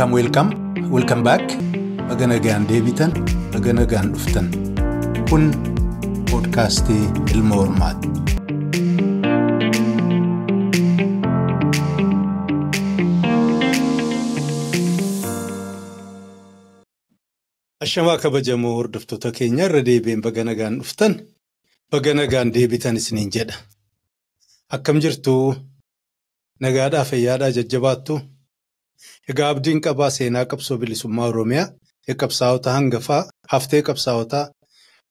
Welcome, welcome, welcome back. Baga nagaan deebitan, baga nagaan dhuftan. Kun poodkaastii Ilma Hormaati. Ashamaa kabajamoo hordoftoota keenya irra deebiin baga nagaan dhuftan, baga nagaan deebitan isiniin jedha. Akkam jirtu? Nagaadhaa fayyaadhaa jajjabaattu? Egaa abdiin qabaa seenaa qabsoo bilisummaa Oromiyaa, qabsaa'ota hangafaa, haftee qabsaa'otaa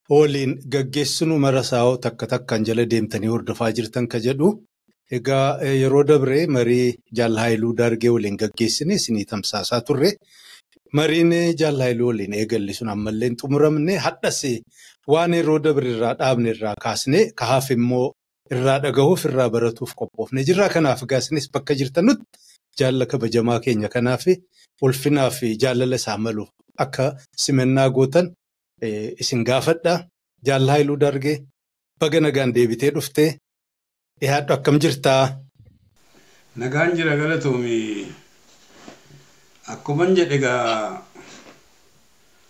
waliin gaggeessinu mara saa'oo takka takkaan jala deemtanii hordofaa jirtan ka jedhu. Egaa yeroo dabree marii Jaal Haayiluu Daargee waliin gaggeessine isinii tamsaasaa turre. Mariin Jaal Haayiluu waliin eegalle sun ammallee hin xumuramne hadhas waan yeroo dabre irraa dhaabne irraa kaasne kahaaf immoo irraa dhagahuuf irraa baratuuf qophoofne jirra. Kanaaf egaa isinis bakka jirtanutti jaalla kabajamaa keenya kanaaf ulfinaa fi jaalala isaa malu akka simannaa gootan isin gaafadha. Jaal Haayiluu Daargee baga nagaan deebitee dhuftee dhiyaadhu, akkam jirtaa? Nagaan jira galatoomi. Akkuman jedhe egaa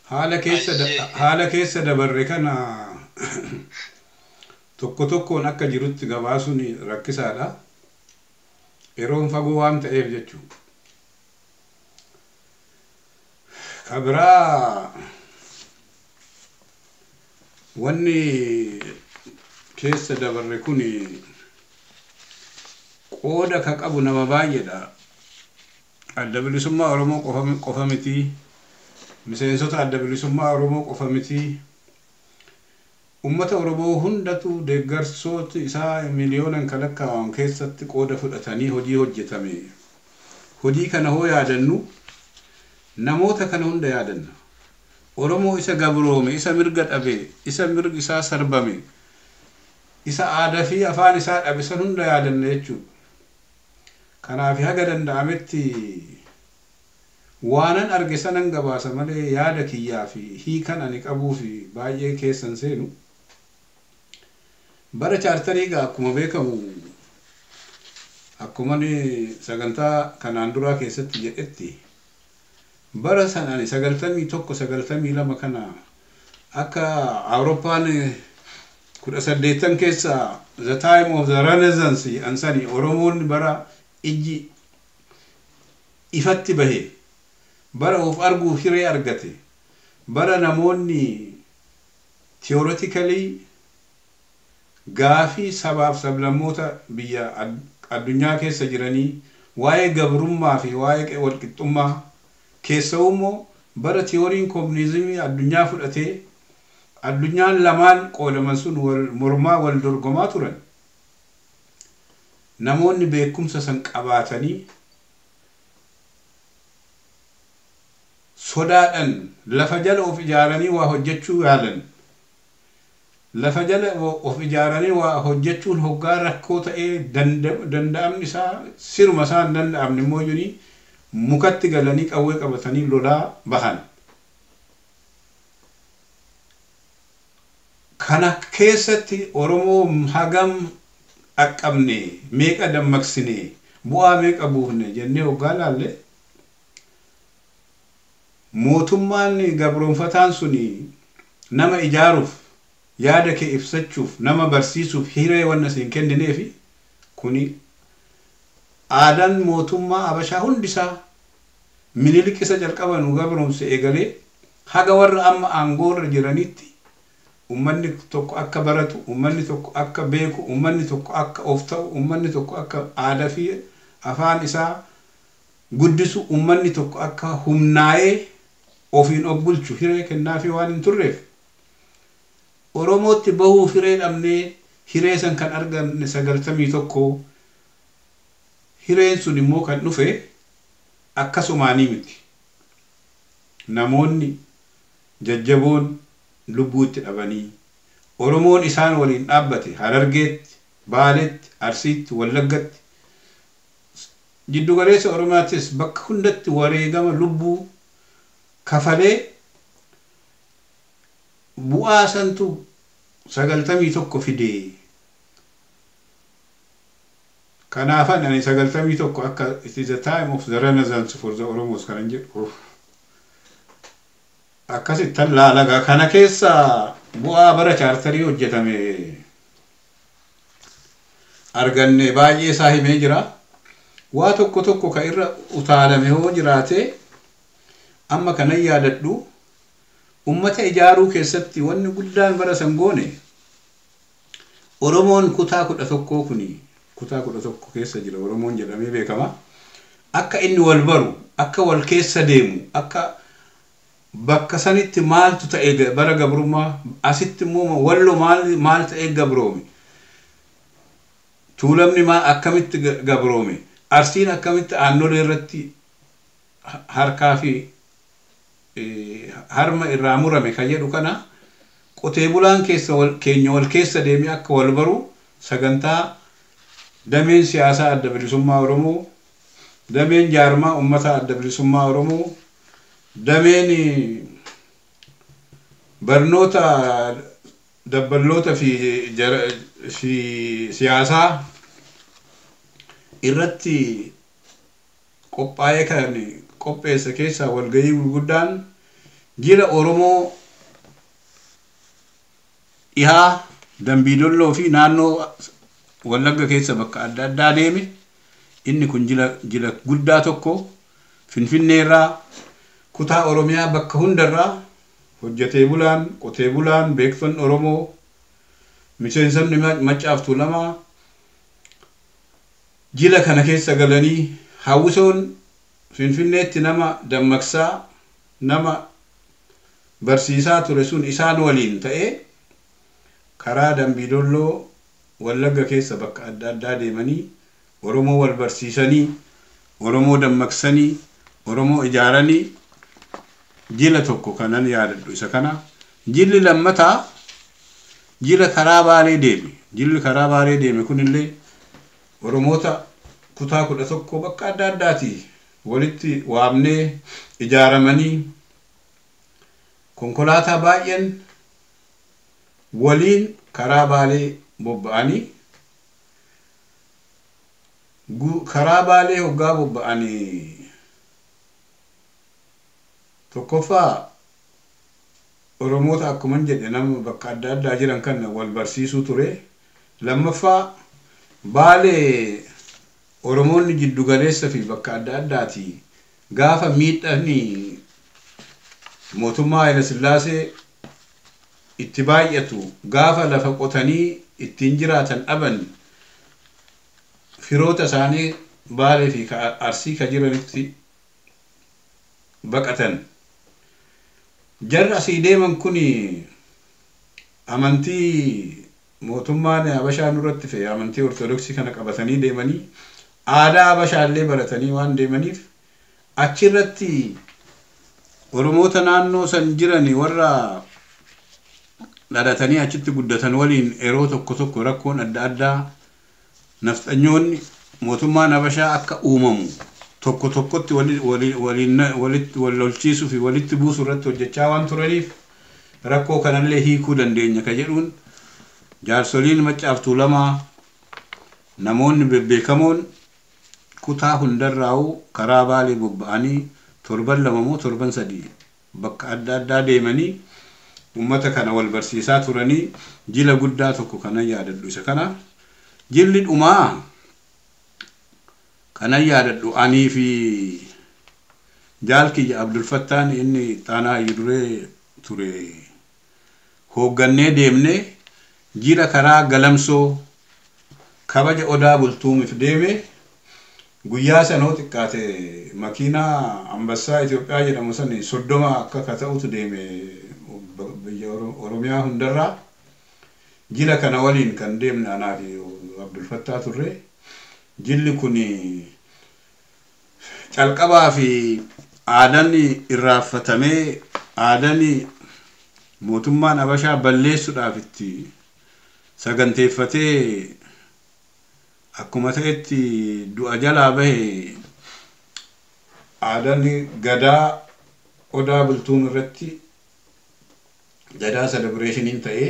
haala keessa dabarre kana tokko tokkoon akka jirutti gabaasuun rakkisaadha. Yeroon fagoo waan ta'eef jechuudha. Kabiraa wanni keessa dabarre kun qooda ka qabu nama baay'eedha. Adda bilisummaa Oromoo qofa miti. Miseensota adda bilisummaa Oromoo qofa miti. Uummata Oromoo hundatu deeggarsoota isaa miliyoonan kan lakkaa'aman keessatti qooda fudhatanii hojii hojjetame. Hojii kana hoo yaadannu namoota kana hunda yaadanna. Oromoo isa gabroome, isa mirga dhabe, isa mirgi isaa sarbame, isa aadaa fi afaan isaa dhabe san hunda yaadanna jechuudha. Kanaaf haga danda'ametti waanan arge sanan gabaasa malee yaada kiyyaa fi hiikan ani qabuu fi baay'ee keessan seenu. Bara chaartarii egaa akkuma beekamu akkuma sagantaa kanaan duraa keessatti jedhetti bara sanaan 91 92 kana akka Awurooppaan 18 keessa the time of the Renaissance ansani Oromoon bara ijji ifatti bahe bara of arguuf hiree argate bara namoonni theoretically gaafii sabaaf sablammoota biyya addunyaa keessa jiranii waa'ee gabrummaa fi waa'ee walqixxummaa keessa immoo bara tiyooriin koominizimii addunyaa fudhatee addunyaan lamaan qoodaman sun wal mormaa wal dorgomaa turan. Namoonni beekumsa san qabaatanii sodaadhaan lafa jala of ijaaranii waa hojjechuu yaalan. Lafa jala of ijaaranii waa hojjechuun hoggaa rakkoo ta'ee danda'amni isaa siruma isaa hin danda'amne immoo mukatti galanii qawwee qabatanii lolaa bahan. Kana keessatti Oromoo hagam dhaqqabne, meeqa dammaqsine, bu'aa meeqa buufne jennee hoggaa laalle mootummaan gabroonfataan suni nama ijaaruuf yaada kee ibsachuuf nama barsiisuuf hiree wanna siin kennineefi kuni aadaan mootummaa Habashaa hundisaa Minilik isa jalqaba nu gabroomse eegalee haga warra amma aangoorra jiranitti ummanni tokko akka baratu, ummanni tokko akka beeku, ummanni tokko akka of ta'u, ummanni tokko akka aadaa fi afaan isaa guddisu, ummanni tokko akka humnaa'ee ofiin of bulchu hiree kennaafi waan hin turreef Oromootti bahuuf hiree dhabnee hiree san kan arganne 91 hireen sun immoo kan dhufe akkasumaanii miti. Namoonni jajjaboon lubbuu itti dhabanii Oromoon isaan waliin dhaabbate Harargeetti, Baaleetti, Arsiitti, Wallaggatti, jiddugaleessa Oromiyaattis bakka hundatti wareegama lubbuu kafalee bu'aa santu 91 fide. Kanaafan ani 91 akka it is a time of the renaissance for the Oromos kanan jedhu. Akkasittan laalagaa kana keessa bu'aa bara chaartarii hojjetame arganne baay'ee isaa himee jira. Waa tokko tokko ka irra utaalame hoo jiraate amma kanan yaadadhu ummata ijaaruu keessatti wanni guddaan bara san goone Oromoon kutaa 11 kuni kutaa 11 keessa jira Oromoon jedhamee beekama. Akka inni wal baru, akka wal keessa deemu, akka bakka sanitti maaltu ta'e bara gabrummaa, asitti immoo Wallo maal ta'e gabroome, Tuulamni maal akkamitti gabroome, Arsiin akkamitti Aannolee irratti harkaa fi harma irraa murame kan jedhu kana qotee bulaan keenya wal keessa deemee akka wal baru sagantaa dameen siyaasaa Adda Bilisummaa Oromoo, dameen jaarmaa uummata Adda Bilisummaa Oromoo, dameen barnoota dabballoota fi siyaasaa irratti qophaa'ee kan qopheesse keessaa walgahii gurguddaan jila Oromoo dhihaa Dambiidolloo fi naannoo Wallagga keessa bakka adda addaa deeme. Inni kun jila guddaa tokko Finfinneerraa kutaa Oromiyaa bakka hundarraa hojjetee bulaan, qotee bulaan, beektonni Oromoo, miseensonni Maccaaf Tuulamaa jila kana keessa galanii hawwisoon Finfinneetti nama dammaqsaa, nama barsiisaa ture sun isaan waliin ta'ee karaa Dambiidolloo Wallagga keessa bakka adda addaa deemanii Oromoo wal barsiisanii, Oromoo dammaqsanii, Oromoo ijaaranii jila tokko kanan yaadadhu isa kana. Jilli lammataa jila karaa Baalee deeme. Jilli karaa Baalee deeme kunillee Oromoota kutaa 11 bakka adda addaati walitti waamnee ijaaramanii konkolaataa baay'een waliin karaa Baalee bobba'anii karaa Baalee hoggaa bobba'anii tokkoffaa Oromoota akkuman jedhe nama bakka adda addaa jiran kan wal barsiisuu ture. Lammaffaa Baalee Oromoonni jiddu galeessa fi bakka adda addaati gaafa miidhani mootummaa Haayila Sillaasee itti baay'atu gaafa lafa qotanii ittiin jiraatan dhaban firoota isaanii Baalee fi Arsii ka jiranitti baqatan. Jarri asii deeman kun amantii mootummaan Habashaa nurratti fe'e amantii Ortodoksii kana qabatanii deemanii aadaa Habashaallee baratanii waan deemaniif achirratti Oromoota naannoo san jiran warra dhalatanii achitti guddatan waliin yeroo tokko tokko rakkoon adda addaa nafxanyoonni mootummaan Habashaa akka uumamu tokko tokkotti walitti wal lolchiisuu fi walitti buusuu irratti hojjechaa waan turaniif rakkoo kanallee hiikuu dandeenya ka jedhuun jaarsoliin Maccaaf Tuulamaa namoonni bebbeekamoon kutaa hundarraa'uu karaa Baalee bobba'anii torban 2 moo torban 3 bakka adda addaa deemanii ummata kana wal barsiisaa turanii jila guddaa tokko kanan yaadadhu isa kana. Jilli dhumaa kanan yaadadhu anii fi jaalkiyya Abdulfattaan inni xaanaa hayyuduree ture hooggannee deemnee jila karaa Galamsoo kabaja Odaa Bultuumiif deeme. Guyyaa sanoo xiqqaate makiinaa Ambassaa Itoophiyaa jedhamu san 30 akka ka ta'utu deeme biyya Oromiyaa hundarraa. Jila kana waliin kan deemne anaa fi Abdulfattaa turre. Jilli kun calqabaa fi aadaan irraanfatamee aadaan mootummaan Habashaa balleessuudhaaf itti saganteeffatee akkuma ta'etti du'a jalaa bahe aadaan gadaa Odaa Bultuun irratti gadaa celebrationiin ta'ee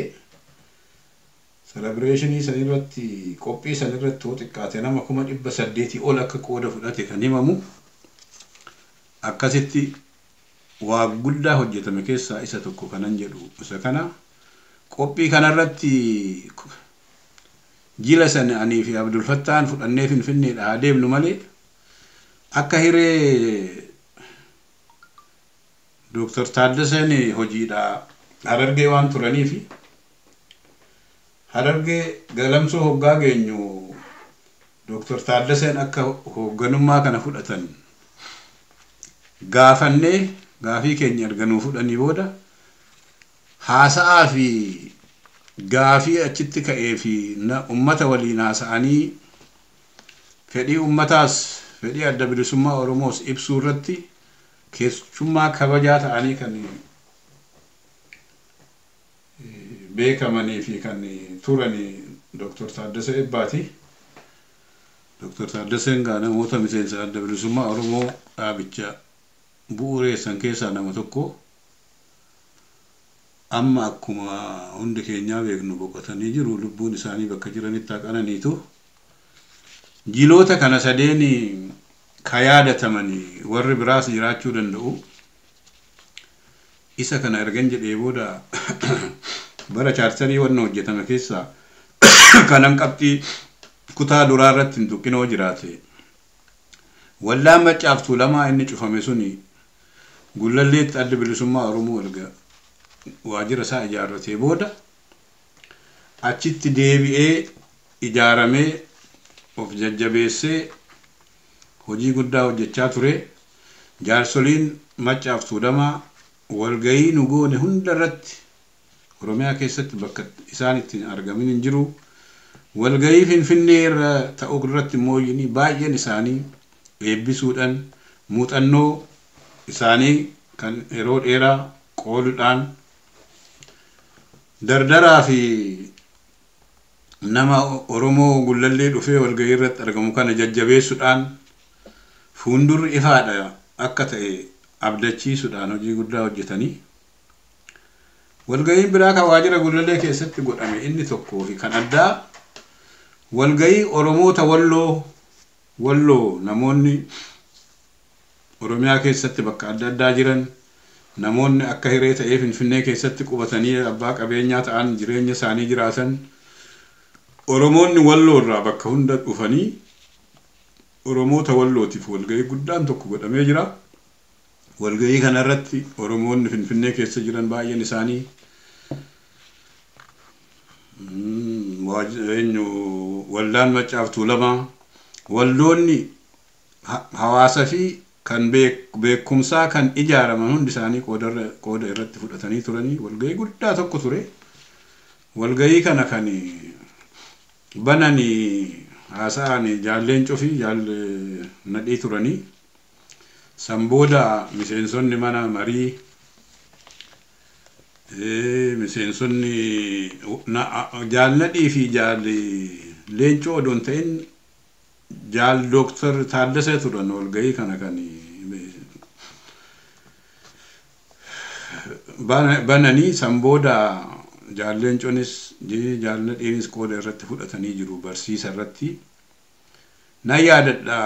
Celebration san irratti qophii san irratti hoo xiqqaate nama 800,000 ol akka qooda fudhate kan himamu akkasitti waa guddaa hojjetame keessaa isa tokko kanan jedhu isa kana. Qophii kanarratti jila sana anii fi Abdul Fattaan fudhannee Finfinneedha haa deemnu malee akka hiree Dooktar Taaddaseen hojiidha Harargee waan turaniifi Harargee galamsoo hoggaa geenyu Dooktar Taaddaseen akka hoogganummaa kana fudhatan gaafannee gaafii keenya erga nuu fudhanii booda haasa'aa fi gaafii achitti ka'ee fi ummata waliin haasa'anii fedhii ummataas fedhii adda bilisummaa Oromoos ibsuu irratti keessummaa kabajaa ta'anii kan beekamanii fi kan turanii Dooktar Taaddasee Eebbaati. Dooktar Taaddaseen gaa namoota miseensa adda bilisummaa Oromoo dhaabicha bu'uureessan keessaa nama tokko. Amma akkuma hundi keenyaa beeknu boqotanii jiru, lubbuun isaanii bakka jiranitti haa qananiitu. Jiloota kana sadeen ka yaadatamanii warri biraas jiraachuu danda'u. Isa kana ergan jedhee booda bara chaartarii wanna hojjetame keessaa kanan qabxii kutaa duraa irratti hin tuqinoo jiraate. Wallaan Maccaaf Tuulamaa inni cufame suni Gullalleetti adda bilisummaa Oromoo erga waajjira isaa ijaarratee booda achitti deebi'ee ijaaramee of jajjabeessee hojii guddaa hojjechaa ture. Jaarsoliin Maccaaf Tuulamaa walgayii nu goone hunda irratti Oromiyaa keessatti bakka isaan ittiin argamin hin jiru. Walgayii Finfinnee irra ta'u irratti immoo baay'een isaanii eebbisuudhaan muuxannoo isaanii kan yeroo dheeraa qooluudhaan dardaraa fi nama Oromoo Gullallee dhufee walgayii irratti argamu kana jajjabeessuudhaan fuuldurri ifaadha akka ta'e abdachiisuudhaan hojii guddaa hojjetanii. Walgayiin biraa kan waajjira Gullallee keessatti godhame inni tokkoo fi kan addaa walgayii Oromoota Walloo namoonni Oromiyaa keessatti bakka adda addaa jiran namoonni akka hiree ta'ee Finfinnee keessatti qubatanii abbaa qabeenyaa ta'an jireenya isaanii jiraatan Oromoonni Walloo irraa bakka hunda dhufanii Oromoota Wallootiif walgayii guddaan tokko godhamee jira. Walgayii kanarratti Oromoonni Finfinnee keessa jiran baay'een isaanii Waldaan Maccaaf Tuulamaa waldoonni hawaasa fi kan beekumsaa kan ijaaraman hundi isaanii qooda irratti fudhatanii turanii walgayii guddaa tokko ture. Walgayii kana kan bananii haasa'an jaalleen cufii jaalle nadhii turanii. San booda miseensonni mana marii miseensonni jaalladhii fi jaalli leencoo odoo hin ta'in jaal Dooktar Taaddasee turan walgayii kana kan bananii. San booda jaal leencoonis jaalladhiinis qooda irratti fudhatanii jiru barsiisa irratti. Nan yaadadha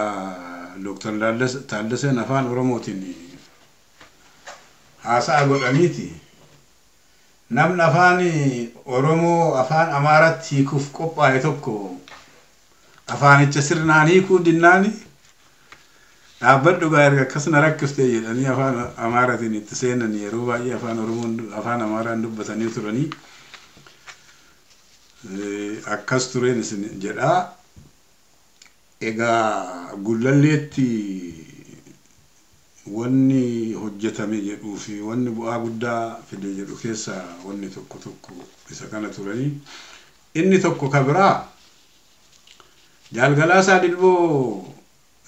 Dooktar Taaddaseen afaan Oromootiin haasa'a godhaniiti. Namni afaan Oromoo afaan Amaaraatti hiikuuf qophaa'e tokko afaanicha sirnaan hiikuu dinnaani dhaabbadhu gaa erga akkas na rakkiftee jedhanii afaan Amaaraatiin itti seenan yeroo baay'ee afaan Oromoon afaan Amaaraan dubbatanii turanii akkas tureen isin jedhaa. Egaa Gullalleetti wanni hojjetame jedhuu fi wanni bu'aa guddaa fide jedhu keessaa wanni tokko tokko isa kana turanii. Inni tokko ka biraa Jaalgalaasaa Dilboo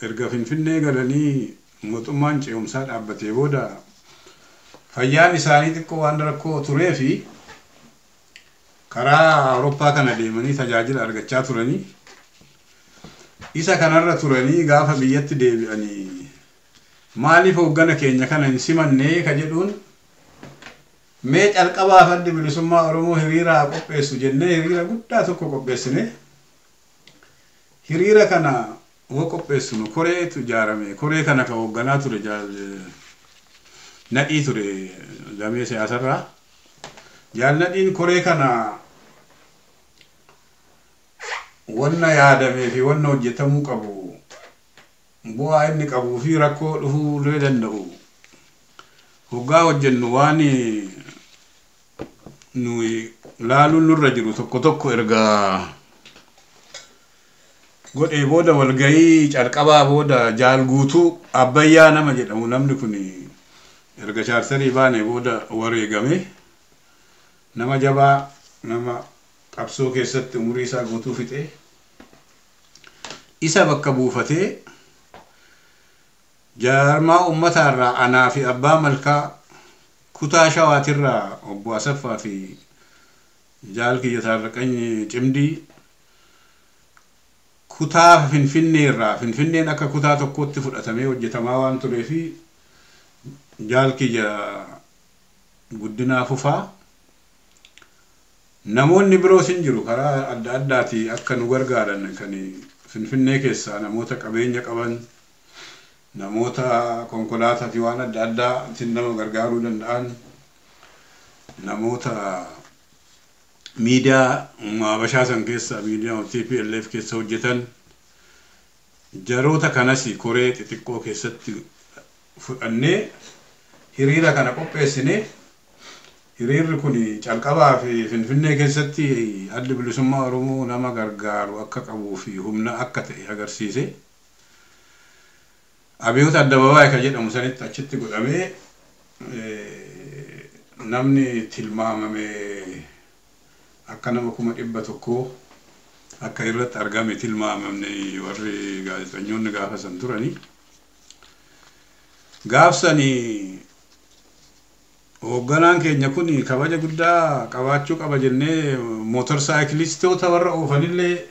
erga Finfinnee galanii mootummaan ce'umsaa dhaabbatee booda fayyaan isaanii xiqqoo waan rakkoo turee fi karaa Awurooppaa kana deemanii tajaajila argachaa turanii. Isa kanarra turanii gaafa biyyatti deebi'anii maaliif hooggana keenya kana hin simannee ka jedhuun Mee calqabaaf Addi Bilisummaa Oromoo hiriira haa qopheessu jennee hiriira guddaa tokko qopheessine. Hiriira kana hoo qopheessinu koreetu ijaarame. Koree kana kan hoogganaa ture Jaal Nadhii ture damee siyaasarraa. Jaal Nadhiin koree kana wanna yaadamee fi wanna hojjetamuu qabu, bu'aa inni qabuu fi rakkoo dhufuu illee danda'u hoggaa hojjennu waan nuyi laaluun nurra jiru tokko tokko erga godhee booda, walgahii calqabaa booda, Jaal Guutuu Abbayyaa nama jedhamu, namni kun erga chaartarii baane booda wareegame, nama jabaa, nama qabsoo keessatti umurii isaa guutuu fixee, isa bakka buufatee jaarmaa ummataarraa anaa fi Abbaa Malkaa, kutaa Shawaatirraa obbo Asaffaa fi Jaal Kiyya Taarraqany Cimdii, kutaa Finfinneerraa, Finfinneen akka kutaa tokkootti fudhatamee hojjetamaa waan turee fi, Jaal Kiyya Guddinaa Fufaa, namoonni biroos hin jiru karaa adda addaati akka nu gargaaran, kan Finfinnee keessaa namoota qabeenya qaban, namoota konkolaataa fi waan adda addaatiin nama gargaaruu danda'an, namoota miidiyaa Habashaa san keessa, miidiyaa TPLF keessa hojjetan, jaroota kanas koree xixiqqoo keessatti fudhannee hiriira kana qopheessine. Hiriirri kun calqabaa fi Finfinnee keessatti Addi Bilisummaa Oromoo nama gargaaru akka qabuu fi humna akka ta'e agarsiise. Abiyoota Addababaayii kan jedhamu sanitti achitti godhamee namni tilmaamame akka nama 100,000 akka irratti argame tilmaamamne warri gaazexeessitoonni gaafa san turani. Gaafsanii hoogganaan keenya kun kabaja guddaa qabaachuu qaba jennee mootorsaayikilistoota warra oofanillee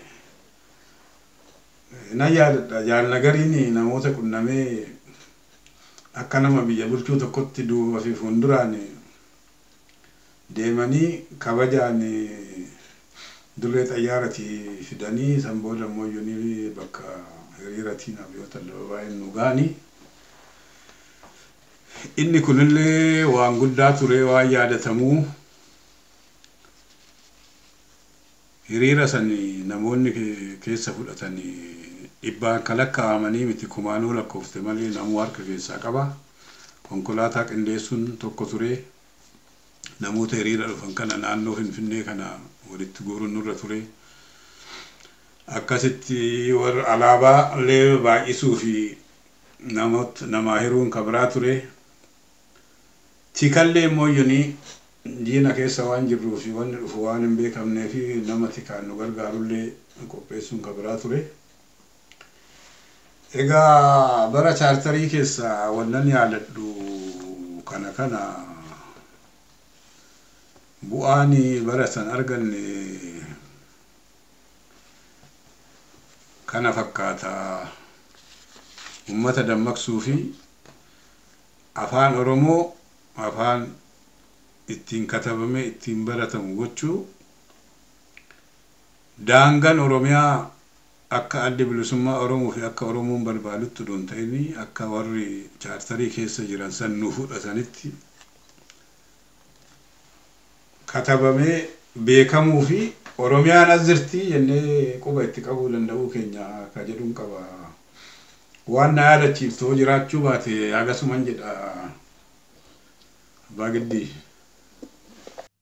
nan yaadadha. Jaalnagariin namoota qunnamee akka nama biyya bulchuu tokkotti duuba fi fuulduraan deemanii kabajaan dirree xayyaaratii fidanii, san booda immoo iyyuu bakka hiriiratiin Abiyoota Addababaayiin nu gahanii. Inni kunillee waan guddaa ture, waan yaadatamuu. Hiriira sani namoonni keessa fudhatanii dhibbaan kan lakkaa'amanii miti, kumaanuu lakkoofte malee namuu harka keessaa qaba. Konkolaataa qindeessuun tokko ture. Namoota hiriira dhufan kana naannoo Finfinnee kana walitti guuruun nurra ture. Akkasitti warra alaabaa illee baay'isuu fi namoota namaa hiruun kabiraa ture. Tikallee immoo iyyuu diina keessa waan jirruu fi wanni dhufu waan hin beekamnee fi nama tikaan nu gargaarullee qopheessuun kabiraa ture. Egaa bara chaartarii keessa wannan yaadadhu kana bu'aan bara san arganne kana fakkaata. Uummata dammaqsuu fi afaan Oromoo afaan ittiin katabamee ittiin baratamu gochuu, daangaan Oromiyaa akka Addi Bilisummaa Oromoo fi akka Oromoon barbaadutti odoo hin ta'in akka warri chaartarii keessa jiran san nu fudhatanitti katabamee beekamuu fi Oromiyaan as jirti jennee quba itti qabuu danda'uu keenya ka jedhuun qaba. Waan na yaadachiiftu hoo jiraachuu baate hagasuman jedha, Abbaa Giddii.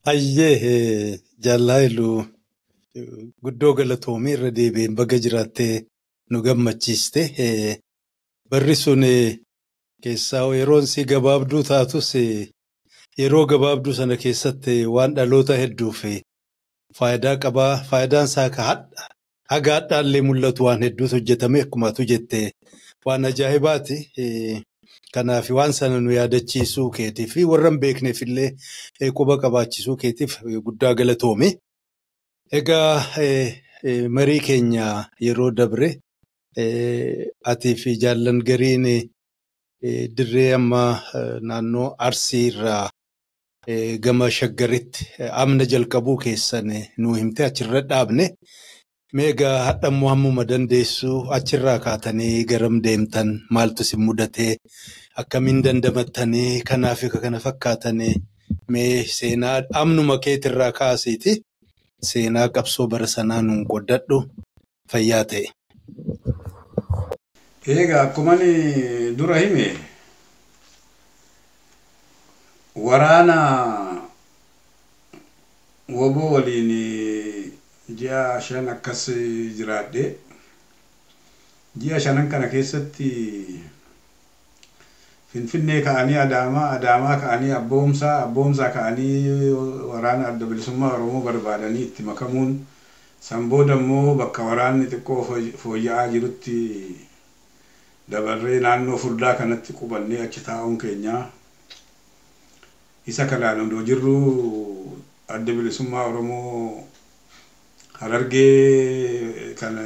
Hayyee, Jaal guddoo galatoomii, irra deebi'een baga jiraattee nu gammachiiste. Barri sun keessaa yeroon si gabaabduu taatus, yeroo gabaabduu sana keessatti waan dhaloota hedduuf faayidaa qabaa. Faayidaan isaa akka haga hadhaallee mul'atu waan hedduutu hojjetame, akkumatu jette waan ajaa'ibaati. Kanaaf waan sana nu yaadachiisuu keetii fi warra hin beekneef illee quba qabaachisuu keetiif guddaa galatoomi. Egaa marii keenya yeroo dabre atii fi jaallan gariin dirree amma naannoo Arsii irraa Gama Shaggaritti amna jalqabuu keessan nuu himte achirra dhaabne. Meegaa hadhammoo hammuma dandeessu achirraa kaatanii garam deemtan maaltu isin mudatee akkamiin dandamattanii kanaaf kana fakkaatanii mee seenaa amnuma keetirraa kaasiiti seenaa qabsoo bara sanaa nuun qoddadhu fayyaa ta'e. Egaa akkuma dura hime waraana woboo waliin ji'a 5 akkas jiraadhe. Ji'a 5 kana keessatti Finfinnee ka'anii Adaamaa, Adaamaa ka'anii Abboomsaa, Abboomsaa ka'anii waraana adda bilisummaa Oromoo barbaadanii itti makamuun san booda immoo bakka waraanni xiqqoo fooyya'aa jirutti dabarree naannoo furdaa kanatti qubannee achi taa'uun keenya isa kanaan odoo jirru adda bilisummaa Oromoo Harargee kana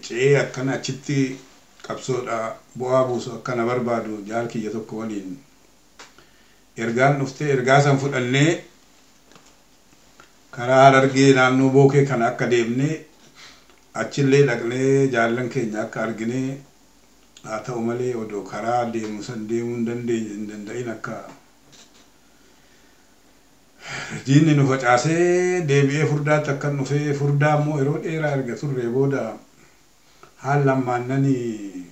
ce'ee akkana achitti qabsoodha bu'aa buusu akkana barbaadu jaal kiyya tokko waliin ergaan dhuftee ergaa san fudhannee karaa Harargee naannoo Bookee kana akka deemnee achillee dhaqnee jaallan keenya akka arginee haa ta'u malee odoo karaa deemu san deemuu hin danda'in akka diinni nu facaasee deebi'ee furdaatti akkan dhufee furdaa immoo yeroo dheeraa erga turre booda haala ammaannanii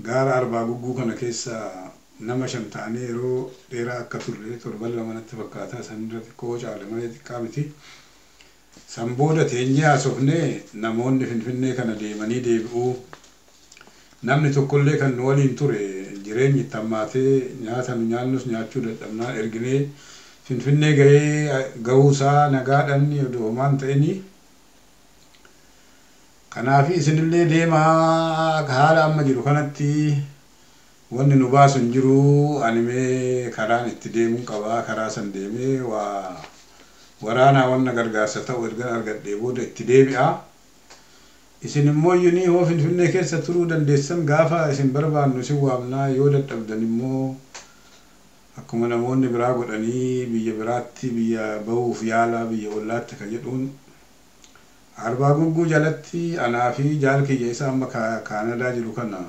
gaara Arbaa Gugguu kana keessa nama 5 ta'anii yeroo dheeraa akka turre torban 2 natti fakkaataa sanirra xiqqoo caale malee xiqqaa miti. San booda teenyee haasofnee namoonni Finfinnee kana deemanii deebi'uu namni tokkollee kan nu waliin ture jireenyi itti hammaatee nyaata nu nyaannus nyaachuu dadhabnaan erginee Finfinnee gahee gahuusaa nagaadhaan odoo homaan ta'inii. Kanaaf isinillee deemaa haala amma jiru kanatti wanni nu baasu hin jiru ani mee karaan itti deemuun qabaa karaa san deemee waa waraanaa wanna gargaarsa ta'u ergan argadhee booda itti deebi'a. Isin immoo yunii hoo Finfinnee keessa turuu dandeessan gaafa isin barbaannu isin waamnaa yoo dadhabdan immoo akkuma namoonni biraa godhanii biyya biraatti biyya bahuuf yaala biyya ollaatti ka jedhuun Arbaa Gugguu jalatti anaa fi jaal kiyya isa amma Kaanadaa jiru kana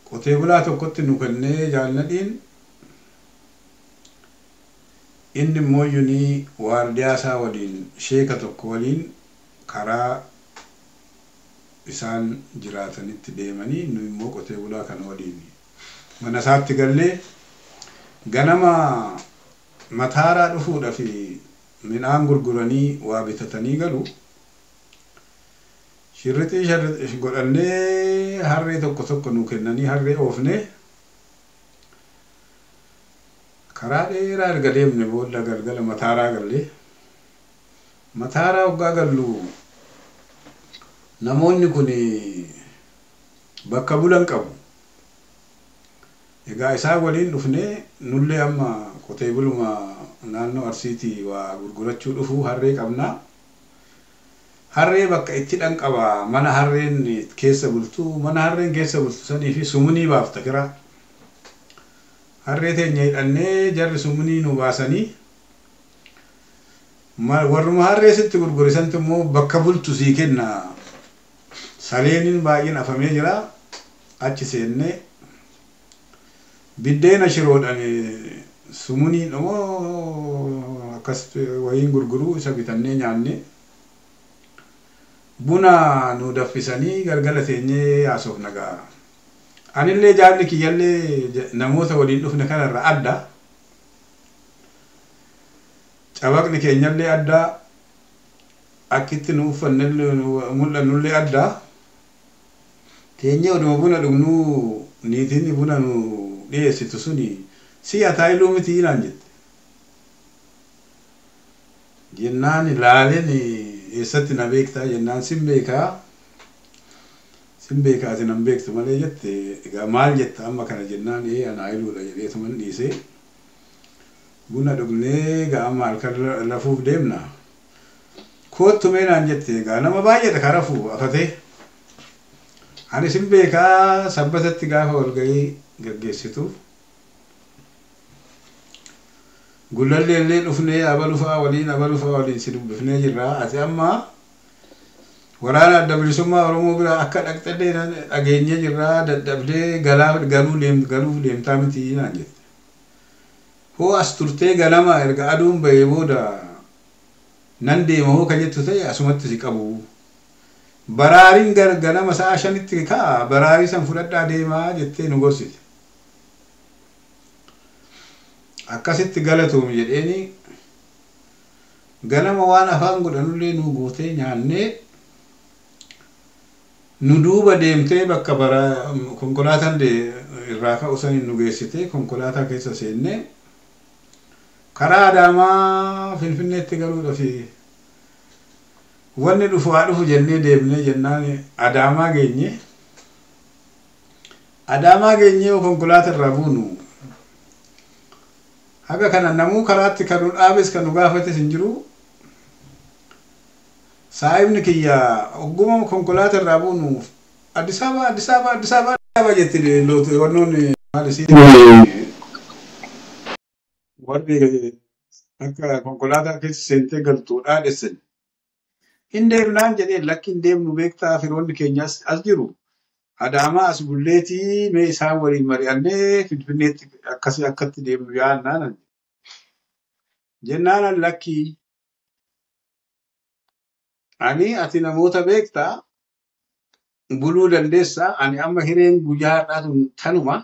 qotee bulaa tokkotti nu kennee jaalladhiin inni immoo yunii waardiyaa isaa waliin sheeka tokko waliin karaa isaan jiraatanitti deemanii nu immoo qotee bulaa kana waliin mana isaatti gallee ganama mataaraa dhufuudhaaf midhaan gurguranii waa bitatanii galu. Shirrixii godhannee harree tokko tokko nu kennanii harree oofnee karaa dheeraa erga deemne booda galgala mataaraa gallee mataaraa hoggaa gallu namoonni kun bakka bulan qabu. Egaa isaan waliin dhufnee nullee amma qotee buluma naannoo Arsiitii waa gurgurachuu dhufuu harree qabnaa. Harree bakka itti hidhan qaba mana harreen keessa bultu mana harreen keessa bultu sanii fi sumunii baafta kiraa. Harree teenya hidhannee jarri sumunii nu baasanii warruma harree sitti gurgurisantu immoo bakka bultu sii kenna. Saleeniin baay'een afamee jira achi seennee biddeena shiroodhaan sumunii immoo akkas wayiin gurguruu isa bitannee nyaanne buna nu danfisanii galgala teenyee haasofna ga'a. Anillee jaalli kiyyallee namoota waliin dhufne kanarra adda. Cabaqni keenyallee adda. Akkitti nu uffannellee mul'annullee adda. Teenyee oduma buna dhugnuu niitiin buna nu dhiyeessitu suni si ataayiluu miti naan jette. Jennaan ilaaleen eessatti na beektaa jennaan sin beekaa. Sin beekaa ati nan beektu malee jette egaa maal jetta amma kana jennaan ee anaa iluudha jedheetuman dhiisee buna dhugnee egaa amma halkan lafuuf deemna. Koottu mee naan jette egaa nama baay'eedha ka rafuu afatee. Ani sin beekaa sabbatatti gaafa walgahii gaggeessitu. Gullallee illee dhufnee abalu fa'aa waliin si dubbifnee jirra. Ati amma waraana adda bilisummaa Oromoo bira akka dhaqxallee dhageenyee jirra dadhabdee galuuf deemtaa miti naan jette. Hoo as turtee ganama erga aduun bahee booda nan deema hoo ka jettu ta'e asumatti si qabu. Baraariin ganama sa'a 5tti ka'a baraarii san fudhadhaa deemaa jettee nu gorsite. Akkasitti galatoomi jedheeni ganama waan afaan godhanullee nu gootee nyaannee nu duuba deemtee bakka konkolaataan irraa ka'u saniin nu geessitee konkolaataa keessa seennee karaa Adaamaa Finfinneetti galuudhaaf wanni dhufu haa dhufu jennee deemnee jennaan Adaamaa geenye. Adaamaa geenyee konkolaataa irraa buunu haga kana namuu karaatti kan nu dhaabes kan nu gaafates hin jiru. Saayibni kiyya ogguma konkolaataa irraa buunu Addis Ababa Addis Ababa Addis Ababa jetti wannoon maal isii warri akka konkolaataa keessa seentee galtu dhaadheessan. Hin deemnaan jedhee lakki hin deemnu beektaa firoonni keenya as jiru. Adaamaa as bulleetii mee isaan waliin mari'annee Finfinneetti akkasii akkatti deemnu yaadnaan. Jennaan lakki ani ati namoota beektaa buluu dandeessaa ani amma hireen guyyaa har'aa tun tanuma.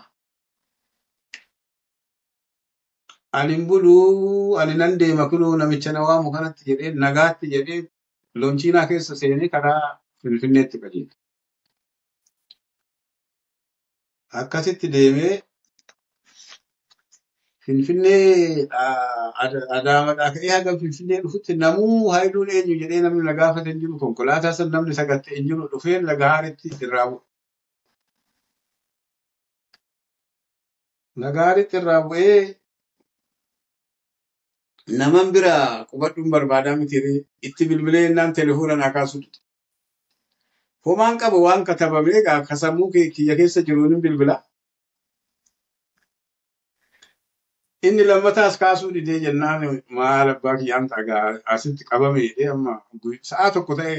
Ani buluu ani nan deema kunoo namicha na waamu kanatti jedhee nagaatti jedhee lonchiinaa keessa seenee karaa Finfinneetti qajeele. Akkasitti deemee Finfinnee Adaamaadhaa ka'ee haga Finfinnee dhufutti namuu Hayiluun eenyu jedhee namni na gaafate hin jiru konkolaataa san namni sagattee hin jiru dhufeen Lagahaaritti irraa bu'e. Lagahaaritti irraa bu'ee naman bira qubadhuun barbaadaa miti itti bilbilee innaan telefoona naa kaasuu dide. Homaan qabu waan katabamee ka sammuu kiyya keessa jiruun hin bilbila. Inni lammataas kaasuu didee jennaan maal abbaa kiyyaan ta'a asitti qabame jedhee amma sa'a tokko ta'e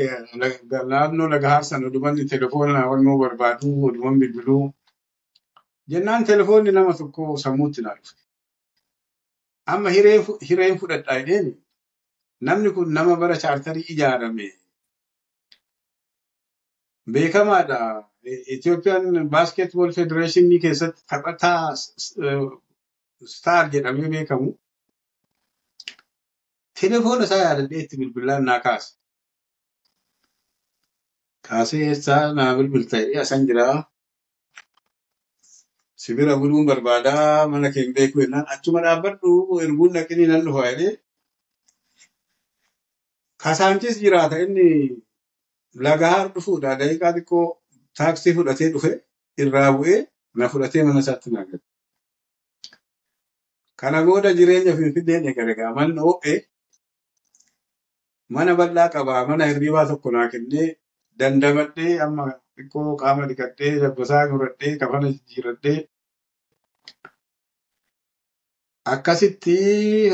naannoo Lagahaar sana oduman telefoona wannoo barbaadu oduman bilbiluu jennaan telefoonni nama tokko sammuutti naa dhufe. Amma hireen fudhadhaa jedheen namni kun nama bara chaartarii ijaarame beekamaadha. Itoophiyaan Baaskeetbool Federeeshinii keessatti taphataa star jedhamee beekamu. Telefoona isaa yaadadhee itti bilbilaan naa kaase. Kaasee eessaa naa bilbilta jedhee asan jiraa. Sibira buluun barbaadaa mana kee hin beeku jennaan achuma dhaabbadhu erguun dhaqinii nan dhufa jedhee. Kasaanchis jiraata inni Lagahaar dhufuudha. Daqiiqaa xiqqoo taaksii fudhatee dhufe irraa bu'ee na fudhatee mana isaatti naa gale. Kana booda jireenya Finfinneen eegale egaa manni ho'ee mana bal'aa qabaa mana hirribaa tokko naa kennee dandamadhee amma xiqqoo qaama dhiqadhee dabbasaa muradhee kafana jijjiiradhee akkasitti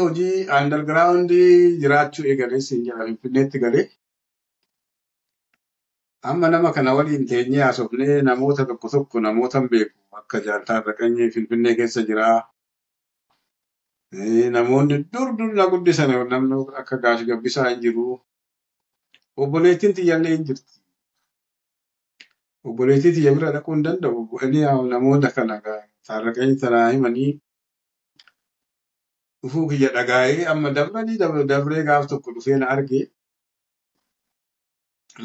hojii underground jiraachuu eegalee siin jedha Finfinneetti galee. Amma nama kana waliin teenyee haasofnee namoota tokko tokko namoota hin beeku akka Jaal Raqanyee Finfinnee keessa jiraa. Namoonni dur dur na guddisan namni akka Gaash Gabbisaa hin jiru. Obboleettiin tiyyallee hin jirti. Obboleettii tiyya bira dhaquu hin danda'u. Inni namoota kana Taarraqanii tanaa himanii dhufuu kiyya dhagaa'ee amma dabranii dabree gaaf tokko dhufee na arge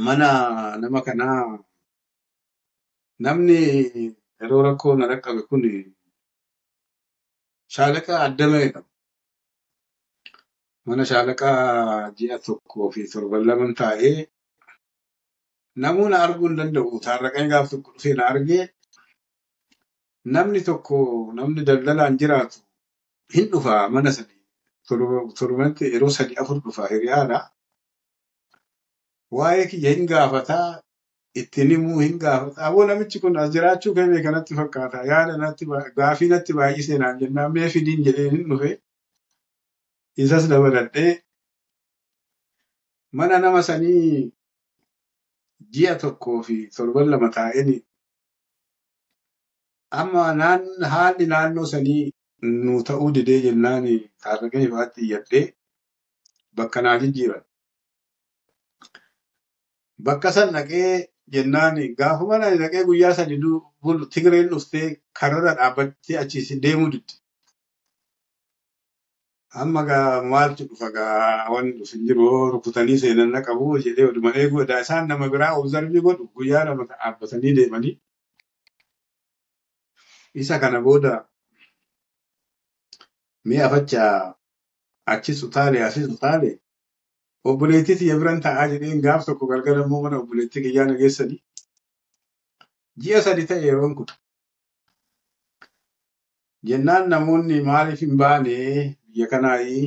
mana nama kanaa namni yeroo rakkoo na dhaqqabe kun Shaalaqa Addamee jedhama. Mana shaalaqaa ji'a 1 fi 7 taa'ee namuu na arguu hin danda'u. Taarraqanii gaaf tokko dhufee na argee namni tokko namni daldalaan jiraatu hin dhufa mana sanii. Torbanitti yeroo 3 4 dhufa hiriyaadha. Waa'ee kiyya hin gaafataa ittiin himuu hin gaafataa. Aboo namichi kun as jiraachuu kee kanatti fakkaata. Yaada natti gaafii natti baay'isee naan jennaan mee fidiin jedhee hin dhufe. Isas dabaladhee mana nama sanii ji'a 1 fi torban 2 taa'een amma haalli naannoo sanii nu ta'uu didee jennaan Taarraqanii fa'aatti iyyadhee bakka naa jijjiiran. Bakka san dhaqee jennaan gaafuma ani dhaqee guyyaa sadi bulu Tigreen dhuftee karrarra dhaabbattee achi deemuu didde. Amma gaa maaltu dhufa gaa wanni dhufu hin jiru rukutanii seenan na qabu jedhee oduma eeguu edaa isaan nama biraa obzarvii godhu guyyaa 2 dhaabbatanii deemanii. Isa kana booda mi'a fachaa achis utaalee asis utaalee obboleettii tiyya biran taa'aa jedheen gaaf tokko galgala immoo mana obboleettii kiyyaa na geessanii ji'a 3 ta'e yeroon kun. Jennaan namoonni maaliif hin baane biyya kanaayii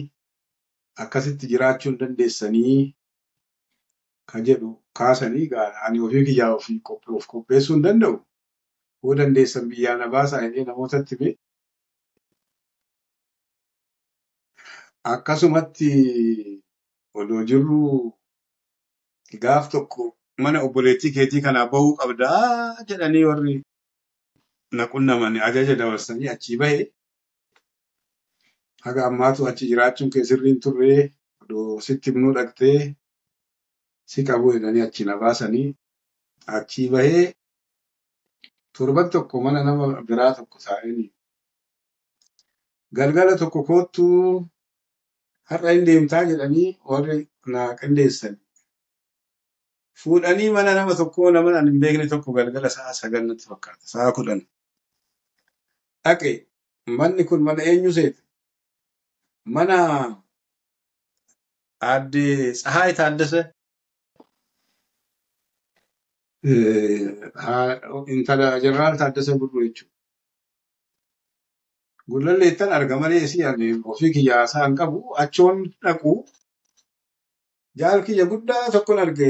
akkasitti jiraachuu hin dandeessanii ka jedhu kaasanii gaa ani ofii kiyyaa ofii of qopheessuu hin danda'u. Yoo dandeessan biyyaa na baasaa jedhee namootatti hime. Akkasumatti odoo jirru gaaf tokko mana obboleettii keetii kanaa bahuu qabdaa jedhanii warri na qunnamanii ajaja dabarsanii achii bahe. Haga ammaatu achi jiraachuun kee sirrii hin turre odoo sitti himnuu dhaqxee si qabu jedhanii achi na baasanii achii bahee torban tokko mana nama biraa tokko taa'anii galgala tokko koottuu har'a hin deemtaa jedhanii warri na qindeessan. Fuudhanii mana nama tokkoo nama ani hin beekne tokko galgala sa'a 9 natti fakkaata sa'a 10. Dhaqe manni kun mana eenyu seete? Mana aadde Tsahaay Taaddasee intala Jeneraal Taaddasee Birruu jechuudha. Gullalleettan arga malee isii ani ofii kiyya haasaa hin qabu achoon dhaqu jaal kiyya guddaa tokkon arge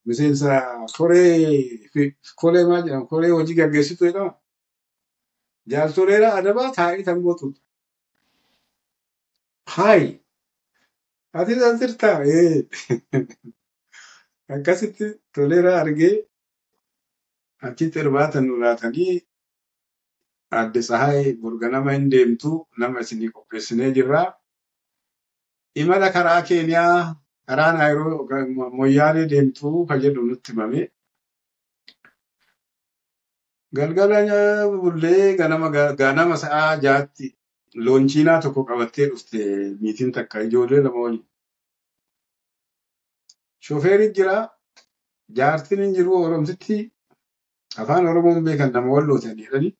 miseensa koree maal jedhama koree hojii gaggeessitu jedhama. Jaal Toleeraa Adabaa taa'ee tamboo xuuxa. Haayi ati as jirtaa? Akkasitti Toleeraa argee achitti irbaata nu laatanii aadde Tsahaay borganama hin deemtu nama isinii qopheessinee jirraa. Imala karaa Keeniyaa karaa Naayiroo Moyyaalee deemtuu ka jedhu nutti himame. Galgala bullee ganama sa'a 6tti loonchiinaa tokko qabattee dhufte niitiin takka ijoollee 2 waliin. Shofeerri jira jaartiin hin jiru Oromtitti afaan Oromoon beekan nama wallootan jedhanii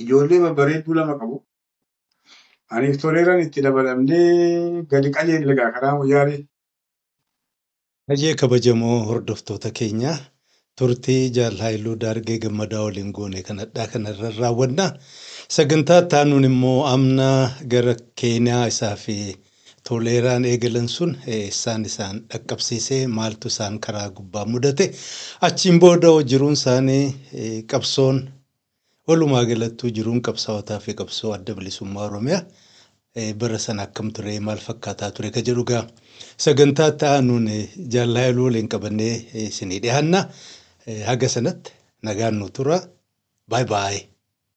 ijoollee babbareedduu 2 qabu. Aniif Toleeraan itti dabalamnee gadi qajeelle gaa karaa Moyyaalee. Baay'ee kabajamoo hordoftoota keenya turtii Jaal Haayiluu Daargee Gammadaa waliin goone kanadhaa kanarra raawwanna. Sagantaa taanuun immoo amna gara Keeniyaa isaa fi Toleeraan eegalan sun isaan dhaqqabsiisee maaltu isaan karaa gubbaa mudate achiin booda jiruun isaanii qabsoon walumaa galattuu jiruun qabsaa'otaa fi qabsoo adda bilisummaa Oromiyaa bara sana akkam ture maal fakkaataa ture ka jedhu gaa sagantaa taanuun Jaal Haayiluu waliin qabannee isinii dhiyaanna. Haga sanatti nagaan nu tura. Baay baay.